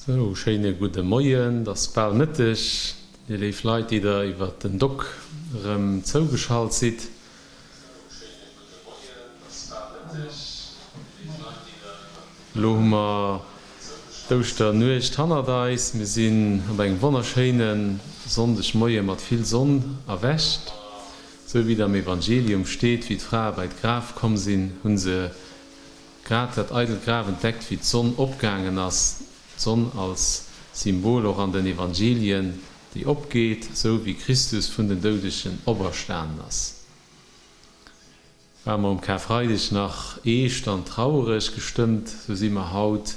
Sou, schéine gudde Moien, et ass bal Mëtteg, dir léif Leit, déi der iwwert den Doc erëm zougeschalt sidd. Elo hu mer d'Ouschternuecht hannert eis, mir sinn op engem wonnerschéine Sonndegmoie mat vill Sonn erwächt. Sou wéi et am Evangelium steet, wéi d'Frae bei d'Graf komm sinn, hu se Grad dat eidelt Graf entdeckt, wéi d'Sonn opgaangen ass, d'Sonn als Symbol och an den Evangelien, déi opgeet, sou wéi Christus vun den Doudegen operstanen ass. Ware mer um Karfreideg nach eescht an trauereg gestëmmt, sou si mer haut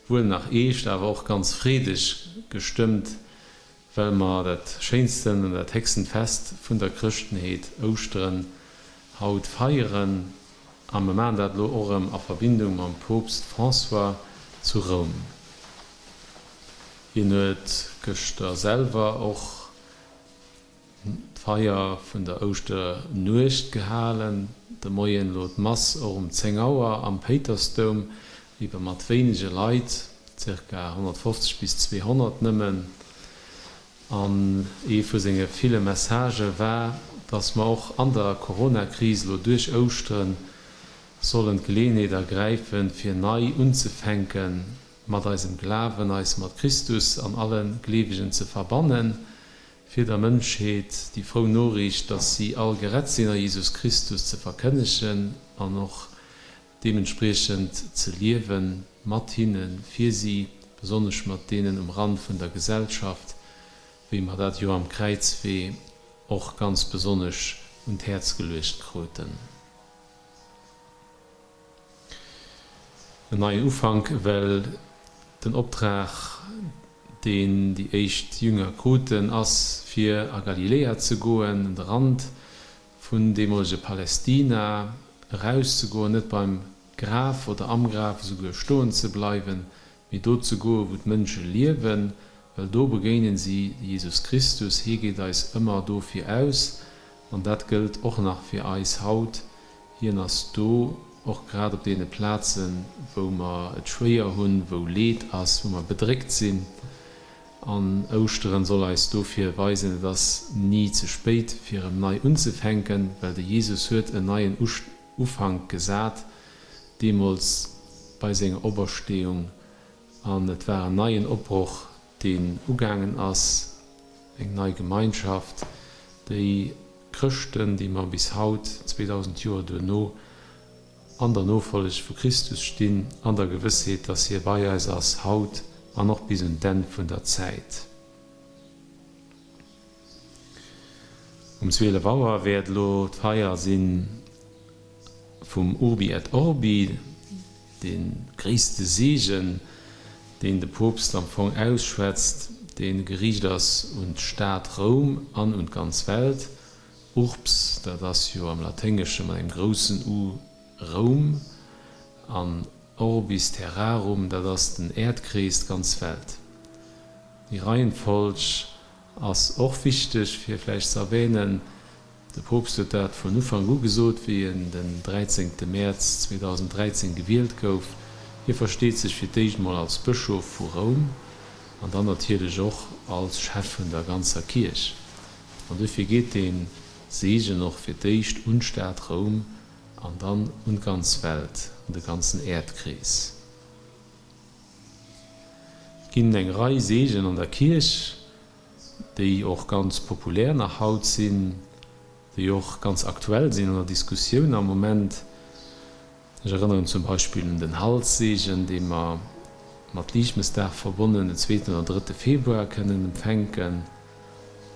wuel nach eescht, awer och ganz freedeg gestëmmt, well mer dat schéinsten an dat héchstent Fest vun der Chrëschtenheet, Ouschteren, haut feieren. A mer maachen dat elo och erëm a Verbindung mam Poopst François zu Roum. Hien huet gëschter selwer och d'Feier vun der Ouschternuecht gehalen, de Moien elo d'Mass och um 10 Auer am Péitersdoum, ebe mat wéinege Leit, Zirka 150 bis 200 nëmmen. An ee vu senge ville Messagë war, datt mer och an der Corona-Kris elo duerch Ouschteren sollen d'Geleeënheet ergräifen, fir nei unzefänke mat eisem Glawen, eis mat Christus an alle Gleewegen ze verbannen, fir der Mënschheet déi frou Noriicht, datt si all gerett sinn a Jesus Christus, ze verkënnegen an och deementspriechend ze liewen, mat hinnen, fir si, besonnesch mat deenen um Rand vun der Gesellschaft, wéi mer dat jo am Kräizwee och ganz besonnesch un d'Häerz geluecht kruten. En neien Ufank, well den Optrag, deen déi éischt Jünger kruten, ass, fir a Galiläa ze goen, un de Rand vun deemolege Palästina erauszegoen, net beim Graf oder am Graf esouguer stoen ze bleiwen, mee do ze goen, wou d'Mënsche liewen, well do begéinen si Jesus Christus. Hie geet eis ëmmer do viraus an dat gëllt och nach fir eis haut. Hien ass do, och grad op deene Plazen, wou mer et schwéier hunn, wou Leed ass, wou mer bedréckt sinn. An Ouschteren soll eis dofir weisen, et ass ni ze spéit fir erëm nei unzefänken, well de Jesus huet en neien Ufank gesat, deemools bei senger Opersteeung, an et war en neien Opbroch, deen ugaangen ass, eng nei Gemeinschaft, déi Chrëschten, déi mer bis haut, 2000 Joer duerno, an der Nofolleg vu Christus stinn, an der Gewëssheet, dass hie bei eis ass, haut an och bis un d'Enn vun der Zäit. Um 12 Auer wäert elo d'Feier si vum Urbi et Orbi, dee gréisste Seegen, deen de Poopst am Fong ausschwätzt, dee geriicht ass un d'Stad Roum an un d'ganz Welt. Urbs, dat ass jo am Laténgesche mat engem groussen U Roum, an Orbis terrarum, dat ass den Äerdkrees, d'ganz Welt. Déi Reihenfolg ass och wichteg fir vläicht ze erwähnen, de Poopst huet dat vun Ufank u gesot, wéi en den 13. Mäerz 2013 gewielt gouf, hie versteet sech fir d'éischt mol als Bëschof vu Roum an dann natierlech och als Chef vun der ganzer Kierch. An duerfir geet dee Seegen och fir d'éischt un d'Stad Roum an dann un d'ganz Welt, un de ganzen Äerdkrees. Et ginn eng Rei Seegen an der Kierch, déi och ganz populär nach haut sinn, déi och ganz aktuell sinn an der Diskussioun am Moment. Ech erënneren zum Beispill un den Halsseegen, dee mer mat Liichtmëssdag verbonnen den zweeten oder drëtte Februar kënnen empfänken,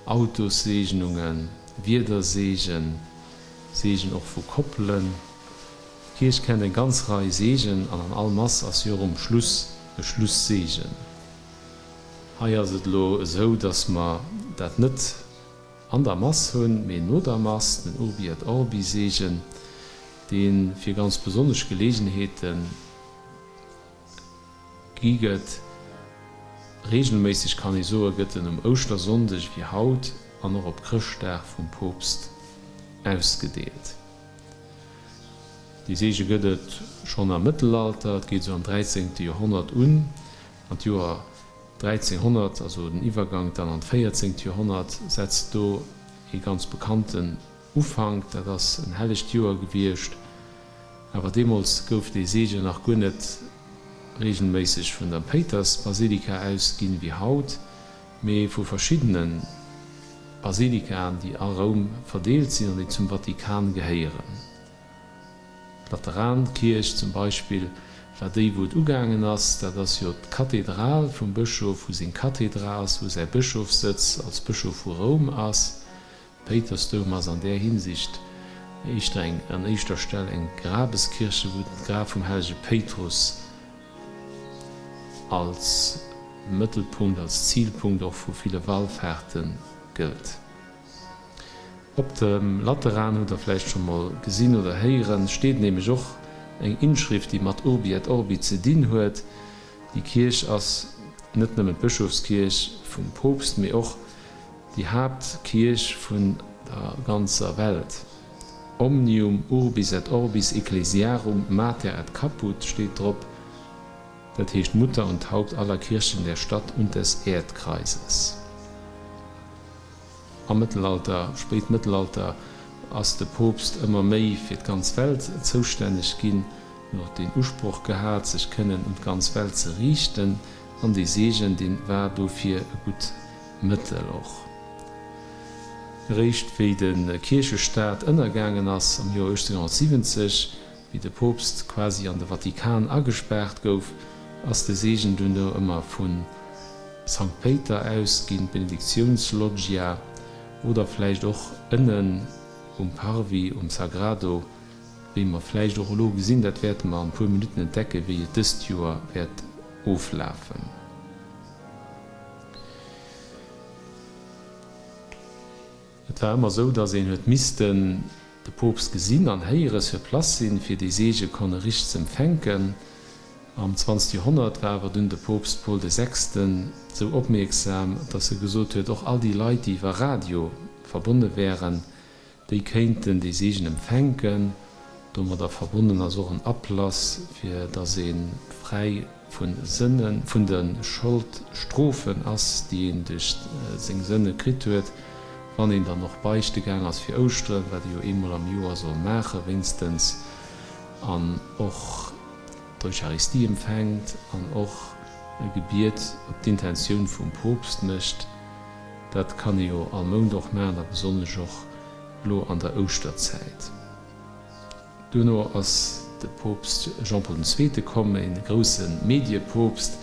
Autosseegnungen, Wiederseegen, Seegen och vu Koppelen. D'Kierch kennt eng ganz Rei Seegen an an all Mass ass jo och um Schluss e Schlusseegen. Hei ass et elo esou, dass mer dat net an der Mass hunn, mee no der Mass, den Urbi et Orbi Seegen, dee fir ganz besonnesch Geleegenheete gi gëtt. Reegelméisseg kann ee soe gëtt en um Ouschtersonndeg wéi haut an och op Chrëschtdag vum Poopst ausgedeelt. Dee Seege gëtt et schonn am Mëttelalter, et geet esou am dräizéngte Joerhonnert un, an d'Joer. 1300, also den Iwwergank dann an d'véierzéngt Joerhonnert, setzt do ee ganz bekannten Ufank. Dat ass en hellegt Joer gewiescht, awer deemools gouf dee Seegen nach guer net reegelméisseg vun der Péitersbasilika ausginn, wéi haut, mee vu verschiddene Basilikaen, déi a Roum verdeelt sinn an déi zum Vatikan gehéieren. D'Laterankierch zum Beispill war déi, wou et ugaangen ass. Dat ass jo d'Kathedral vum Bëschof, wou seng Kathedra ass, wou säi Bëschofssëtz als Bëschof vu Roum ass. Péitersdoum ass an där Hinsicht éischter eng, an éischter Stell eng Grabeskirche, wou d'Graf vum hellege Péitrus als Mëttelpunkt, als Zilpunkt och vu ville Wallfahrte gëllt. Op dem Lateran, hutt der vläicht scho mol gesinn oder héieren, steet nämlech och eng Inschrift, déi mat Urbi et Orbi ze dinn huet. Déi Kierch ass net nëmmen d'Bëschofskierch vum Poopst, mee och déi Haaptkierch vun der ganzer Welt. Omnium urbis et orbis ecclesiarum mater et caput steet drop, dat heescht Mutter und Haupt aller Kirchen der Stadt und des Erdkreises. Am Mëttelalter, Spéitmëttelalter, ass de Poopst ëmmer méi fir d'ganz Welt zoustänneg ginn, huet och deen Usproch gehat, sech kënnen un d'ganz Welt ze riichten, an dee Seegen, dee war dofir e gutt Mëttel och. Eréischt wéi de Kierchestaat ënnergaangen ass am Joer 1870, wéi de Poopst quasi an de Vatikan agespaart gouf, ass de Seegen duerno ëmmer vu Sankt Péiter ausginn, d'Benediktiounsloggia, oder vläicht och ënnen um Parvis, um Sagrado, wéi mer vläicht och elo gesinn, dat wäerte mer an e puer Minutten entdecken, wéi et dëst Joer wäert oflafen. Et war ëmmer esou, datt een huet missten de Poopst gesinn an héiere sur place sinn, fir déi Seege konne richteg z'empfänken. Am zwanzegste Joerhonnert war awer dunn de Poopst Paul de Sechsten esou opmierksam, datt e gesot huet, och all déi Leit, déi iwwer Radio verbonne wären, Déi kéinten dee Seegen empfänken. Domadder verbonnen ass och en Ablass, fir datt ee fräi vu Sënne, vun de Scholdstrofen ass, déi een duerch seng Sënne kritt huet, wann een dann och beichte gaang ass fir Ouschteren, wat ee jo eemol am Joer soll maache wéinstens, an och d'Eucharistie empfänkt an och e Gebiet op d'Intentioun vum Poopst mécht. Dat kann ee jo all Mount och maachen a besonnesch och elo an der Ouschterzäit. Duerno ass de Poopst Jean-Paul den Zweete komm, e grousse Mediepoopst,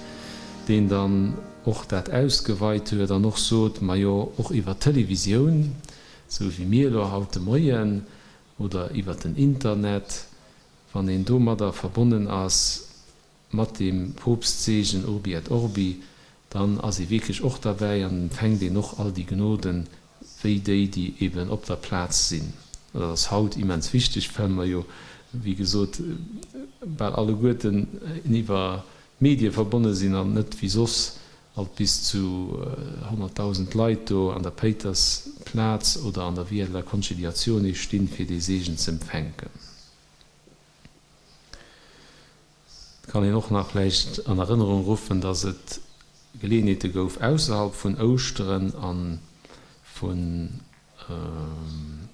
deen dann och dat ausgeweit huet an och sot, majo och iwwer d'Televisioun, esou wéi mir elo haut de Moien, oder iwwer den Internet, wann een domadder verbonnen ass, mat dem Poopstseegen Urbi et Orbi, dann ass ee wierklech och derbäi an empfänkt een och all déi Gnoden, wéi déi, déi eben op der Plaz sinn. An dat ass haut immens wichteg, well mer jo, wéi gesot, bal alleguerten iwwer Medie verbonne sinn an net wéi soss alt bis zu 100.000 Leit do an der Péitersplaz oder an der Via della Conciliazione stinn, fir dee Seegen ze empfänken. Et kann een och nach vläicht an Erënnerung ruffen, datt et Geleeënheete gouf ausserhalb vun Ouschteren a vu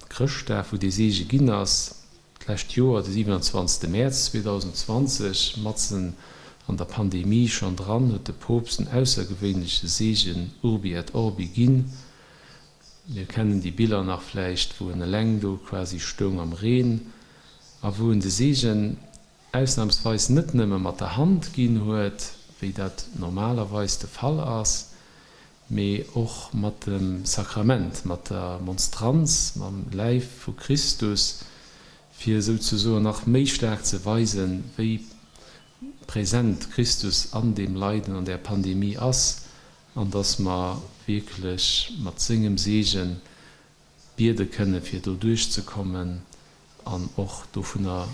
Chrëschtdag, wou dee Seege ginn ass. D'lescht Joer, de 27. Mäerz 2020, matzen an der Pandemie schonn dran, huet de Poopst en aussergewéinleche Seegen Urbi et Orbi ginn. Mir kennen déi Biller nach vläicht, wou en eleng do quasi stoung am Reen a wou en de Seegen ausnamsweis net nëmme mat der Hand ginn huet, wéi dat normalerweis de Fall ass, mee och mat dem Sakrament, mat der Monstranz, mam Läif vu Christus, fir souzesoen nach méi staark ze weisen, wéi present Christus an deem Leiden, an där Pandemie ass, an dass mer wierklech mat sengem Seegen biede kënne fir do duerchzekommen an och dovunner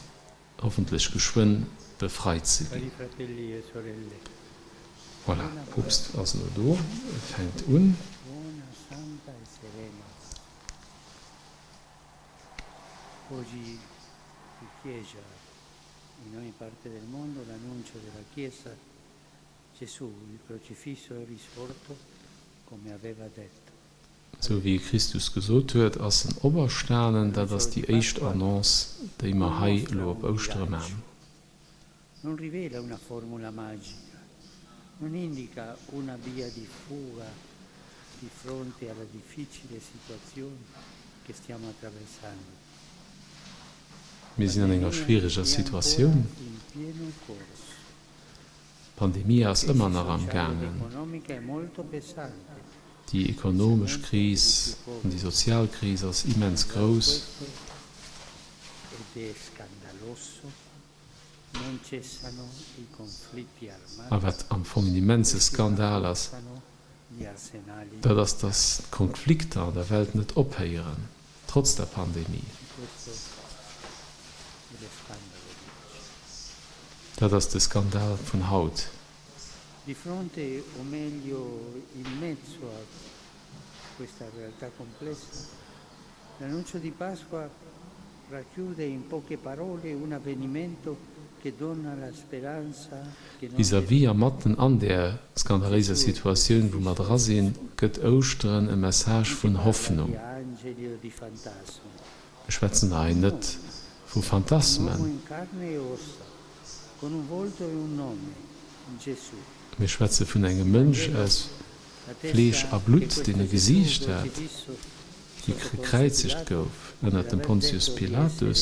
hoffentlech geschwënn befreit ze ginn. Voilà, Poopst ass elo do, e fänkt un. Sou wéi Christus gesot huet, ass en operstanen. Dat ass déi éischt Annonce, déi mer hei elo op Ouschtere man. Mir sinn an enger schwiereger Situatioun. D'Pandemie ass ëmmer nach am gaangen. Déi ekonomesch Kris an déi sozial Kris ass immens grouss. A wat am Fong en immense Skandal ass, dat ass, datt d'Konflikter an der Welt net ophéieren, trotz der Pandemie. Dat ass de Skandal vun haut. Vis-à-vis a matten an där skandaléiser Situatioun, wou mer dra sinn, gëtt Ouschteren e Message vun Hoffnung. Mir schwätzen hei net vu Phantasmen. Mir schwätze vun engem Mënsch aus Fleesch a Blutt, deen e Gesiicht hat, dee gekräizegt gouf ënnert dem Pontius Pilatus,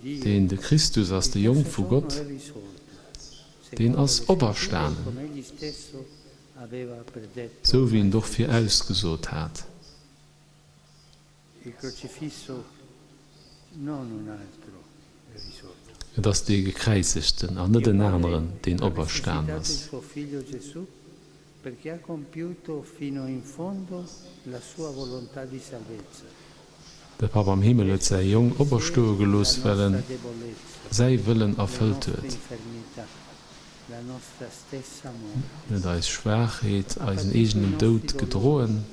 deen de Christus ass, de Jong vu Gott, deen ass operstanen, sou wéi en et och virausgesot hat. Et ass dee Gekräizegten an net en aneren, deen operstan ass. De Papp am Himmel huet säi Jong operstoe gelooss, well en säi Wëllen erfëllt huet. En huet eis Schwaachheet, eisen eegenen Doud gedroen.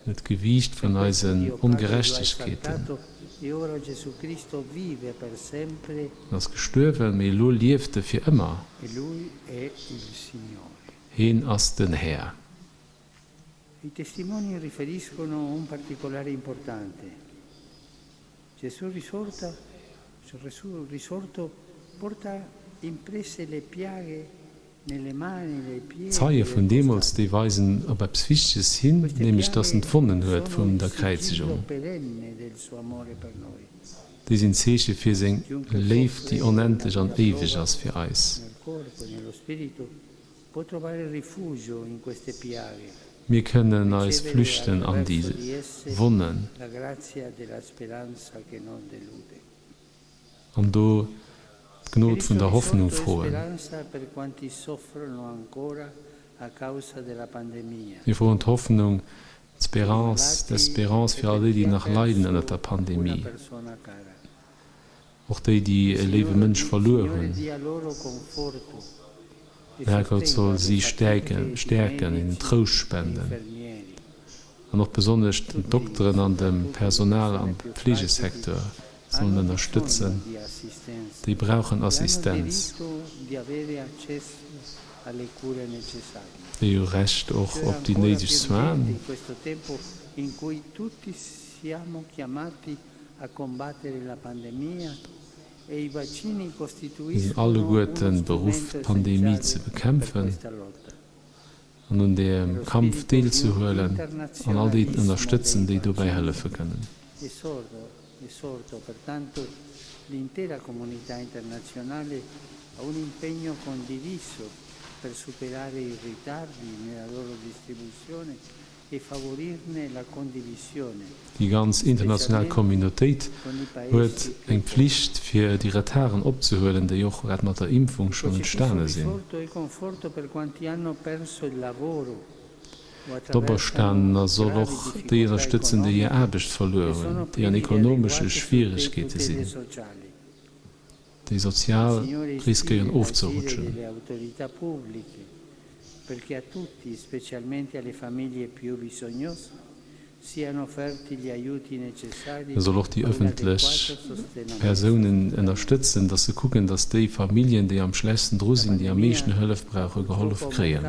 Huet d'Gewiicht vun eisen Ongerechtegkeeten. En ass gestuerwen, mee elo lieft e fir ëmmer. Heen ass den Här. D'Zeie vun deemools, déi weisen op eppes Wichteges hin, nämlech datt en d'Wonnen huet vun der Kräizegung. Déi sinn d'Zeeche fir seng Léift, déi onendlech an éiweg ass fir eis. Mir kënnen eis flüchten an déi Wonnen. An do d'Gnod vun der Hoffnung froen. Mir froen d'Hoffnung, d'Spérance, d'Espérance fir all déi, déi nach leiden ënnert der Pandemie, och déi, déi e léiwe Mënsch verluer hunn. Den Herrgott soll si stäerken, hinnen Trouscht spenden. An och besonnesch den Dokteren an dem Personal am Fleegesecteur sollen ënnerstëtzen. Déi brauchen Assistenz. Déi hu Recht och op déi néideg Soinen. Mir sinn alleguerten beruff, d'Pandemie ze bekämpfen. An un deem Kampf deelzehuelen an all déi ënnerstëtzen, déi dobäi hëllefe kënnen. Déi ganz international Communautéit huet eng Pflicht, fir déi Retarden opzehuelen, déi och grad mat der Impfung schonn entstane sinn. D'Operstanener soll och déi ënnerstëtzen, déi hir Aarbecht verluer hunn, déi an ekonomesche Schwieregkeete sinn, déi sozial riskéieren ofzerutschen. E soll och déi ëffentlech Persounen ënnerstëtzen, datt se kucken, datt déi Familljen, déi am schlechtsten dru sinn, déi am meeschten Hëllef brauchen, gehollef kréien.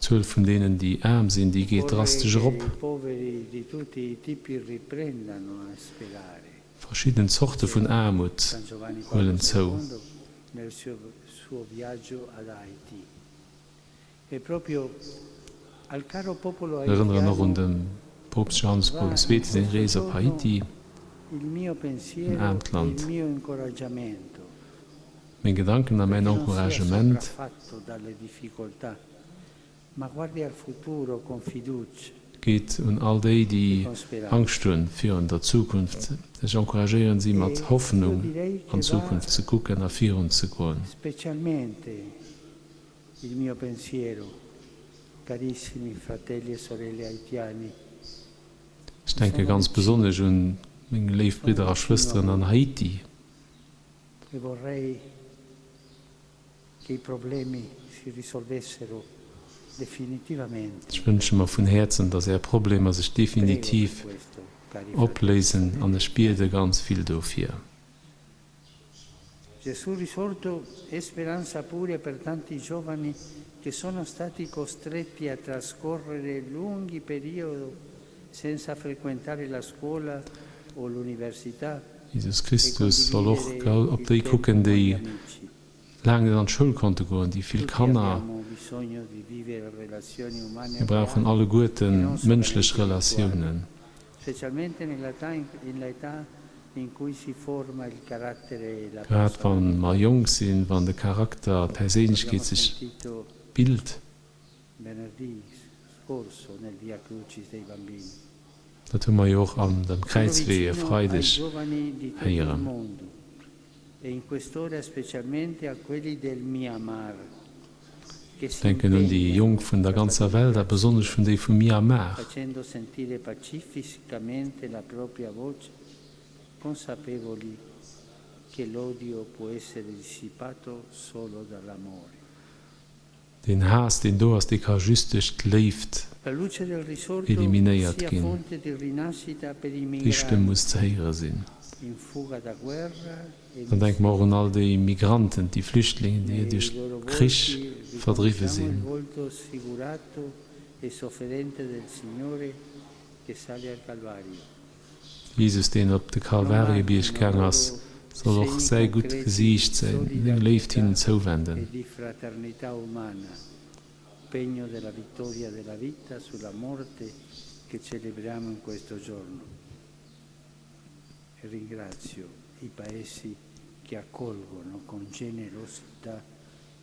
D'Zuel vun deenen, déi aarm sinn, déi geet drastesch erop. Verschidden Zorte vun Aarmut huelen zou. Mir erënneren och un dem Poopst Johannes Paul den Zweete seng Rees op Haiti, en aarmt Land. Meng Gedanken a mäin Encouragement. Geet un all déi, déi Angscht hunn virun der Zukunft. Ech encouragéieren si mat Hoffnung an d'Zukunft ze kucken a virun ze goen. Ech denke ganz besonnesch un meng léif Bridder a Schwësteren an Haiti. Che i problemi si risolvessero definitivamente. Ech wënsche mer vun Häerzen, dass Är Problemer sech definitiv opléisen an ech biede ganz vill dofir. Gesù risorto è speranza pure per tanti giovani che sono stati costretti a trascorrere lunghi periodi senza frequentare la scuola o l'università Jesus e Christus soll och condividere op il déi tempo kucken, con gli déi amici. laang net an d'Schoul konnte goen, déi vill Kanner. Mir brauchen alleguerte mënschlech Relatiounen. Grad wa mer jonk sinn, wann de Charakter, d'Perséinlechkeet sech bilt. Dat hu mer jo och an dem Kräizwee e Freideg héieren. E in quest'ora specialmente a quelli del Myanmar che Ech si denken un déi impegnano Jonk vun der per la ganzer Welt a besonnesch democrazia, vun déi vu Myanmar. facendo sentire pacificamente la propria voce, consapevoli che l'odio può essere dissipato solo dall'amore. Deen Haass, deen do ass, dee ka just duerch d'Léift La luce del risorto eliminéiert sia ginn. fonte di rinascita per i Déi Stëmm muss migranti ze héiere sinn. in fuga da guerra e Dann denke mer och un miseria. all déi Migranten, déi Flüchtlingen, déi Nei duerch loro Krich volti verdriwwe riconosciamo il sinn. volto sfigurato e sofferente del Signore che sale al Calvario. Jesus, deen op de Non Kalvariebierg manchino gaang ass, loro soll och segni säi gutt concreti di Gesiicht, seng Léift hinnen solidarietà zouwenden. e di fraternità umana, pegno della vittoria della vita sulla morte che celebriamo in questo giorno. E ringrazio i paesi che accolgono con generosità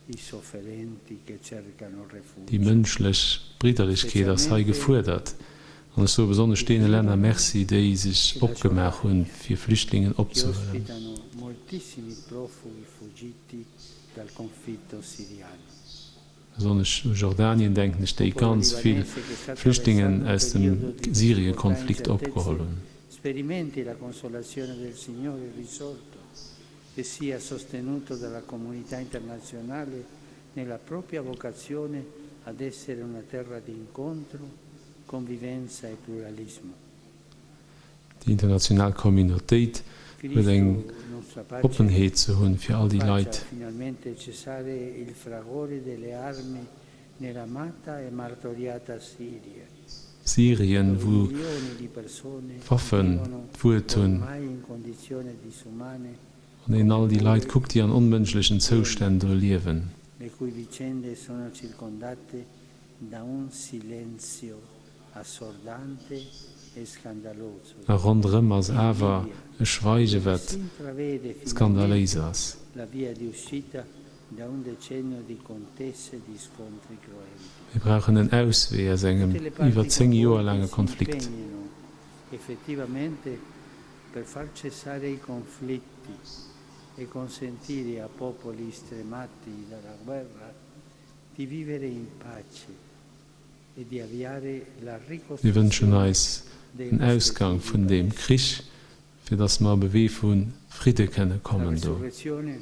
i sofferenti che cercano Déi rifugio. mënschlech Bridderlechkeet ass hei Specialmente gefuerdert. An ech soe besonnesch il deene Länner Libano Merci, déi sech e la opgemaach hunn, Giordania, fir Flüchtlingen che opzehuelen. ospitano moltissimi profughi fuggiti dal conflitto siriano. Besonnesch u Jordanien denken ech, déi Popolo ganz vill libanese che sta Flüchtlingen attraversando un aus dem periodo di difficoltà e Syriekonflikt incertezze opgeholl hunn. sperimenti la consolazione del Signore risorto e sia sostenuto dalla comunità internazionale nella propria vocazione ad essere una terra di incontro, convivenza e pluralismo. Déi international Communautéit huet eng Cristo, nostra pace, Oppenheet ze hunn fir all déi faccia Leit. finalmente cessare il fragore delle armi nell'amata e martoriata Siria, Syrien, dove wou milioni di persone d'Waffen vivono d'Wuert hunn. ormai in condizioni disumane Wann een come all déi Leit mure kuckt, déi an onmënschlechen e Zoustänn Yemen, do liewen. le cui vicende sono circondate da un silenzio assordante e scandaloso. A ronderëm ass In awer Libia, e Schweige dove wat si intravede skandaléis finalmente ass. la via di uscita da un decennio di contese e di scontri cruenti. Mir brauchen en Auswee aus engem Tutte le iwwer parti 10 Joer coinvolte laange si Konflikt. impegnino effettivamente per far cessare i conflitti e consentire a popoli stremati dalla guerra di vivere in pace e di avviare la Mir wënschen ricostruzione eis dei en Ausgang rispettivi vun deem paesi. Krich, fir datt mer op e Wee vu Fridde kënne La kommen do. resurrezione.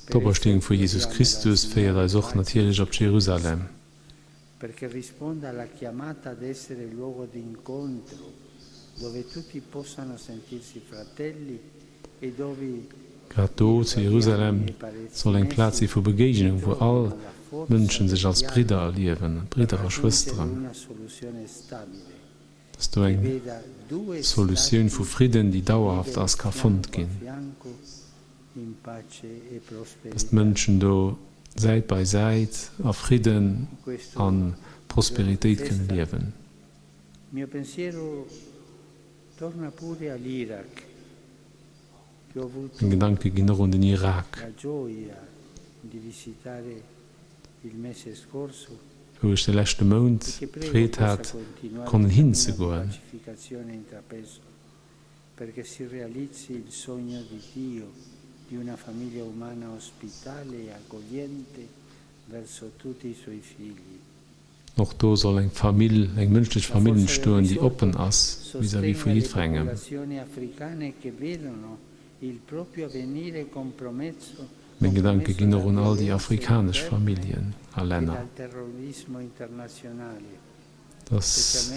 D'Opersteeung vu Jesus Christus féiert eis och natierlech op Jerusalem. Grad do zu Jerusalem soll eng Plaz si vu Begéignung, wou all Mënschen sech als Bridder erliewen, Bridder a Schwësteren. Dass do eng Solutioun vu Fridden, déi dauerhaft ass, ka fonnt ginn. Dass d'Mënschen do Säit bei Säit a Fridden a Prosperitéit kënne liewen. Meng Gedanke ginn och un den Irak, wou ech de leschte Mount d'Freed hat, konnen hinzegoen. Och do soll eng Famill, eng mënschlech Famill entstoen, déi oppen ass vis-à-vis vu jiddwerengem. Meng Gedanke ginn och un all déi afrikanesch Familljen a Länner, dass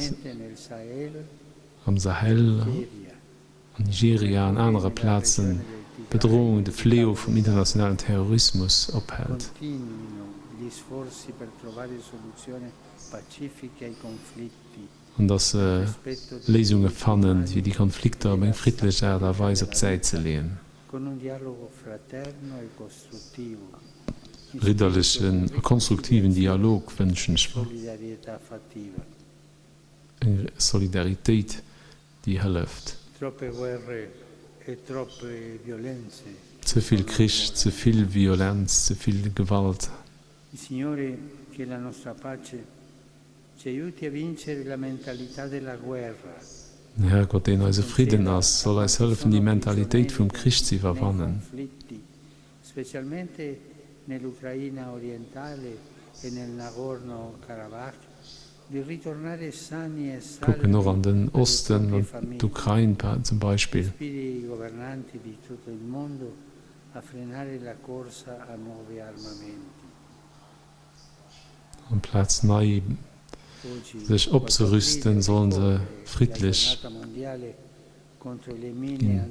am Sahel, an Nigeria an anere Plazen d'Bedrohung, de Fléau vum internationalen Terrorismus ophält. An datt se Léisunge fannen, fir déi Konflikter op eng friddlech Aart a Weis op d'Säit ze leeën. E bridderlechen a konstruktiven Dialog wënschen ech mer. Eng Solidaritéit, déi hëlleft. Ze vill Krich, ze vill Violenz, ze vill Gewalt. Den Herrgott, deen eise Fridden ass, soll eis hëllefen, déi Mentalitéit vum Krich ze iwwerwannen. Kucken och an den Osten, an d'Ukrain zum Beispill. Amplaz nei sech opzerüsten, sollen se friddlech ginn.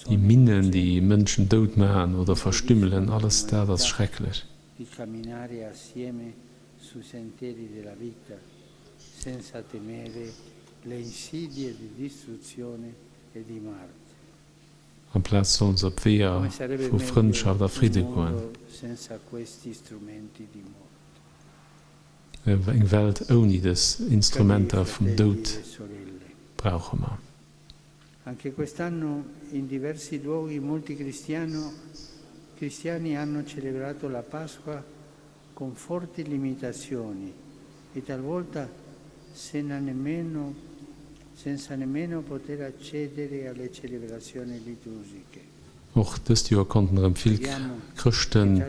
Déi Minnen, déi Mënschen dout maachen oder verstümmelen, alles dat ass schrecklech. Amplaz sollen se op Weeër vu Frëndschaft a Fridde goen. Eng Welt ouni dës Instrumenter vum Doud brauche mer. Och dëst Joer konnten erëm vill Chrëschten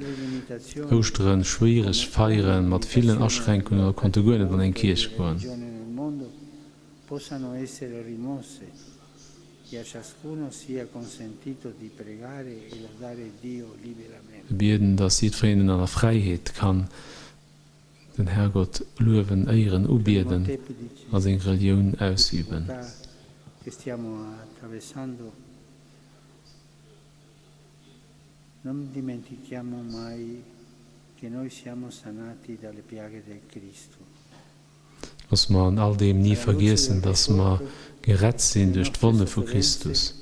Ouschteren schwiereg feieren, mat villen Aschränkungen oder konnte guer net an eng Kierch goen. Mir bieden, dass jiddwereen an der Fräiheet kann den Herrgott luewen, éieren, ubieden a seng Relioun ausüben. Loosse mer an all deem ni vergiessen, dass mer gerett sinn duerch d'Wonne vu Christus.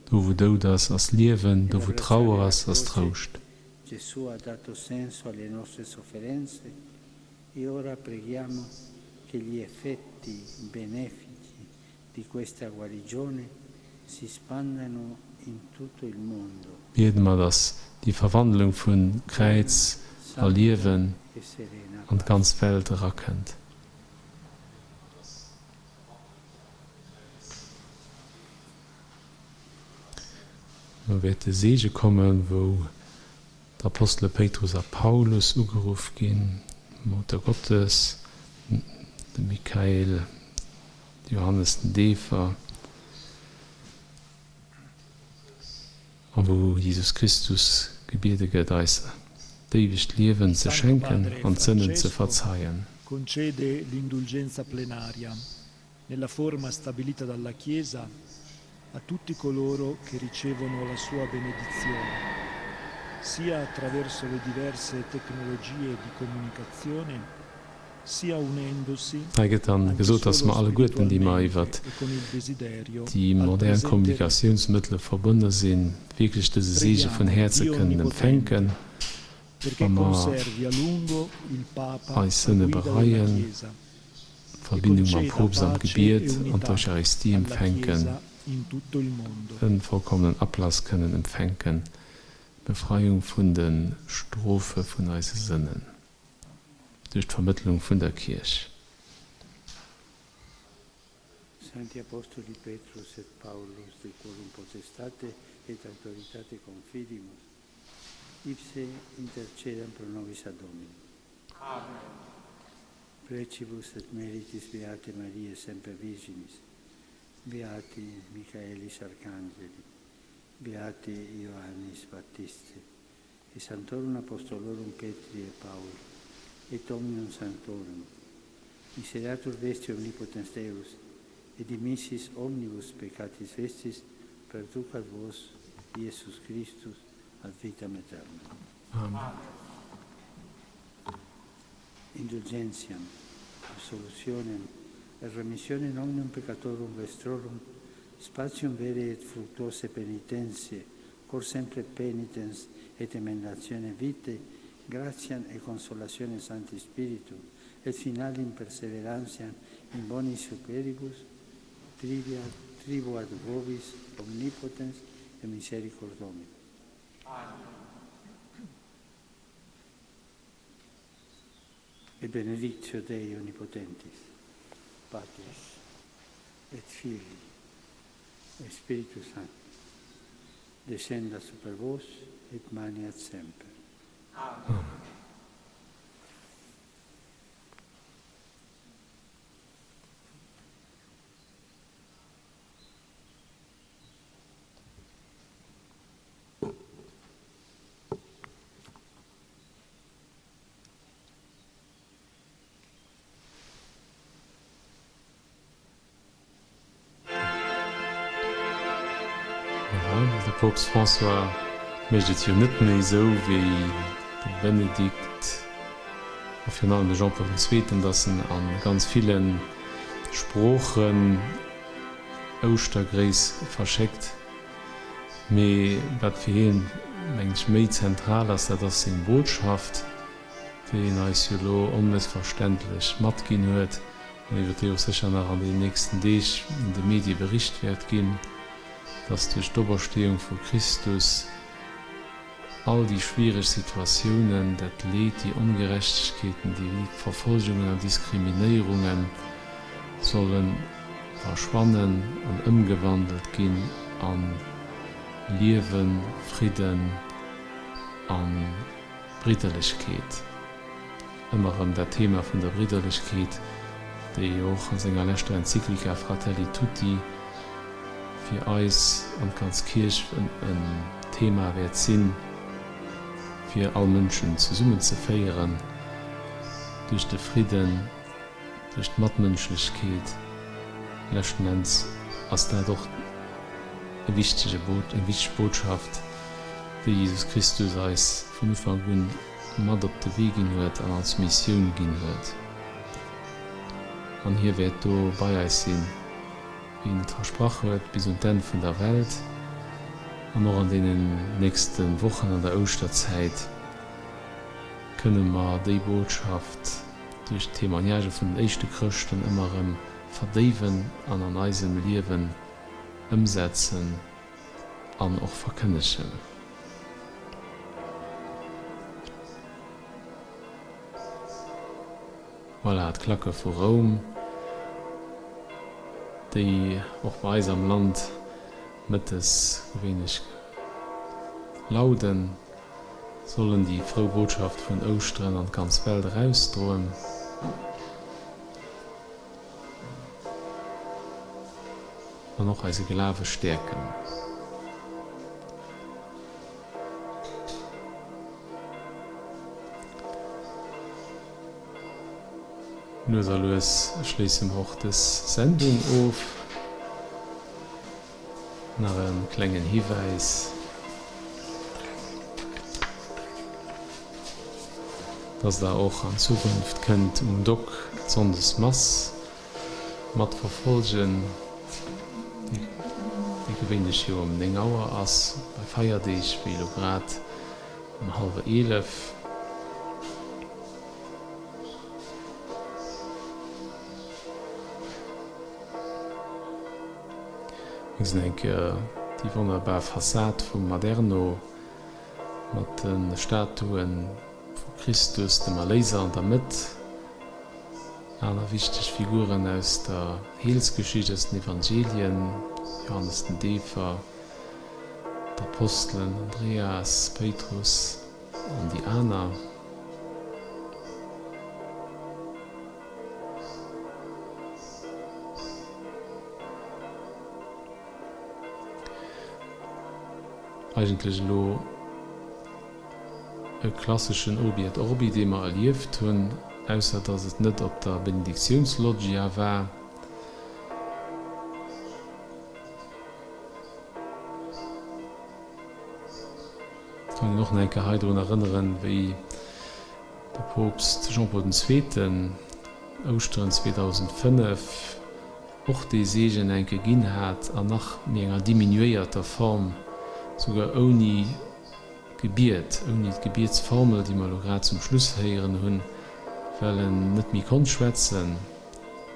Do wou Doud ass, ass Liewen, do wou Trauer ass, ass Trouscht. Biede mer, dass déi Verwandlung vu Kräiz a Liewen an d'ganz Welt erakënnt. Elo wäert de Seege kommen, wou d'Apostele Péitrus a Paulus ugeruff ginn, d'Mutter Gottes, de Mikael, de Johannes den Deefer, a wou Jesus Christus gebiede gëtt, eis d'éiwegt Liewen Il ze Santo schenken Padre an d'Sënnen ze Francesco verzeien. concede l'indulgenza plenaria, nella forma stabilita dalla Chiesa, a tutti coloro che ricevono la sua benedizione, sia attraverso le diverse tecnologie di comunicazione, sia unendosi, Hei gëtt dann anche gesot, dass solo mer alleguerten, déi mer spiritualmente iwwert e con il desiderio, déi al modern presente rito. Kommunikatiounsmëttele verbonne sinn, wierklech dëse Seege vun Preghiamo Häerze Dio kënnen Onnipotente, empfänken, wa perché mer conservi a lungo il Papa eis a Sënne guida della bereien, Chiesa e d'Verbindung mam conceda Poopst am pace e Gebiet an unità d'Eucharistie alla empfänken, Chiesa in tutto il mondo. e vollkommenen Ablass kënnen empfänken, d'Befreiung vun de Strofe vun eise Sënnen duerch d'Vermëttlung vun der Kierch. Sancti Apostoli Petrus et Paulus de quorum potestate et auctoritate confidimus, ipse intercedam pro nobis ad Dominum. Amen. Precibus et meritis Beatae Mariae semper Virginis, Beati Michaelis Archangeli, Beati Ioannis Baptistae, et Sanctorum Apostolorum Petri et Pauli, et omnium sanctorum, misereatur vestri omnipotens Deus, et dimissis omnibus peccatis vestris, perducat vos, Iesus Christus, ad vitam aeternam. Amen. Indulgentiam, absolutionem, et remissionem omnium peccatorum vestrorum, spatium vere et fructuosae penitentiae, cor sempre penitens et emendatione vitae, gratiam et consolationem Sancti Spiritu, et finalem perseverantiam in bonis superibus, tribia, tribuat vobis omnipotens et misericors Domini. Amen. Et benedictio Dei omnipotentis, Patris, et Filii, et Spiritus Sancti, descenda super vos et maneat semper. Amen. Voilà, de Poopst François mécht et jo net méi esou wéi de Benedikt a virun allem de Jean-Paul den Zweeten, datt en a ganz ville Sproochen Ouschtergréiss verschéckt. Mee wat fir hien, mengen ech, méi zentral ass, dat ass seng Botschaft, déi en eis jo elo onmëssverständlech matginn huet an iwwer déi och sécher nach an deenen nächsten Deeg an de Medie bericht wäert ginn, dass duerch d'Opersteeung vu Christus all déi schwiereg Situatiounen, dat Leed, déi Ongerechtegkeeten, déi Verfolgungen an Diskriminéierunge solle verschwannen an ëmgewandelt ginn a Liewen, Fridden a Bridderlechkeet. Ëmmer erëm dat Thema vun der Bridderlechkeet, déi jo och a senger leschter Enzyklika Fratelli Tutti fir eis an d'ganz Kierch en Thema wäert sinn, fir all Mënschen zesummenzeféieren duerch de Fridden, duerch d'Matmënschlechkeet. Leschten Enns ass dat och e wichtege eng wichteg Botschaft, déi Jesus Christus eis vun Ufank un mat op de Wee ginn huet an als Missioun ginn huet. An hie wäert do bei eis sinn, wéi en et versprach huet, bis un d'Enn vun der Welt an och an deenen nächste Wochen an der Ouschterzäit kënne mer déi Botschaft duerch d'Témoignagë vun den éischte Chrëschten ëmmer erëm verdéiwen an an eisem Liewen ëmsetzen an och verkënnegen. Voilà, d'Klacke vu Roum, déi och bei eis am Land mëttes gewéinlech. Lauden sollen déi frou Botschaft vun Ouschteren an d'ganz Welt erausdroen. An och eise Glawe stäerken. Lues a lues schléisse mer och dës Sendung of. Nach e klengen Hiwäis, dass der och an Zukunft kënnt um Dock d'Sonndesmass mat verfolgen, déi gewéinlech jo um 9 Auer ass, bei Feierdeeg wéi elo grad um hallwer 11. Mir gesinn eng Kéier déi wonnerbar Fassad vum Maderno mat de Statue vu Christus, dem Erléiser an der Mëtt, aner wichteg Figuren aus der Heelsgeschicht, aus den Evangelien, Johannes den Deefer, d'Apostelen Andreas, Péitrus an déi aner. Eigentlech elo e klasseschen Urbi et Orbi, dee mer erlieft hunn, ausser dass et net op der Benediktiounsloggia war. Et kann een och nach eng Kéier hei drun erënneren, wéi de Poopst Jean-Paul den Zweeten Ouschteren 2005 och dee Seegen eng Kéier ginn hat, an nach méi enger diminuéierter Form, souguer ouni Gebiet, ouni d'Gebietsformel, déi mer elo grad zum Schluss héieren hunn, well en net méi konnt schwätzen,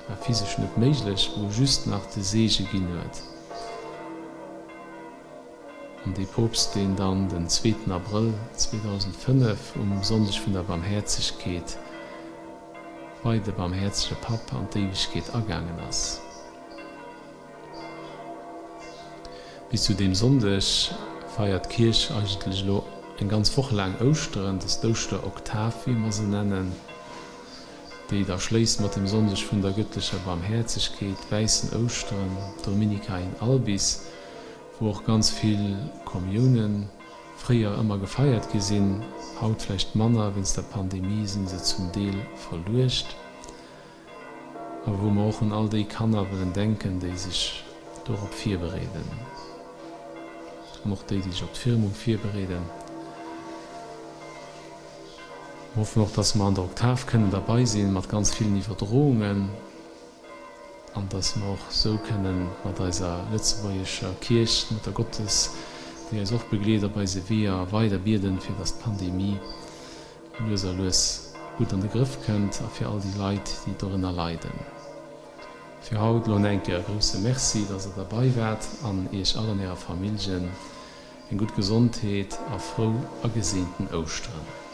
war physesch net méiglech, wou e just nach de Seege ginn huet. An dee Poopst, deen dann den zweeten Abrëll 2005 um Sonndeg vun der Barmhäerzegkeet bei de barmhäerzege Papp an d'Éiwegkeet agaangen ass. Bis zu deem Sonndeg feiert d'Kierch eigentlech elo eng ganz Woch laang Ouschteren, dës d'Ouschteroktav, wéi mer se nennen, déi da schléisst mat dem Sonndeg vun der gëttlecher Barmhäerzegkeet, wäissen Ouschteren, Dominica in Albis, wou och ganz vill Kommiounen fréier ëmmer gefeiert gi sinn, haut vläicht manner, wéinst der Pandemie sinn se zum Deel verluecht, awer wou mer och un all déi Kanner wëllen denken, déi sech dorop virbereeden an och déi, déi sech op d'Firmung virbereeden. Mer hoffen och, dass mer an der Oktav kënnen derbei sinn, mat ganz villen Iwwerdroungen. An dass mer och esou kënnen mat eiser lëtzebuergescher Kierch, d'Mutter Gottes, déi eis och begleet op eise Weeër, weider bieden, fir dass d'Pandemie lues a lues gutt an de Grëff kënnt a fir all déi Leit, déi dorënner leiden. Fir haut elo eng Kéier e grousse Merci, dass Der derbei waart an Iech all an Ärer Familljen eng gutt Gesondheet a frou a geseenten Ouschteren.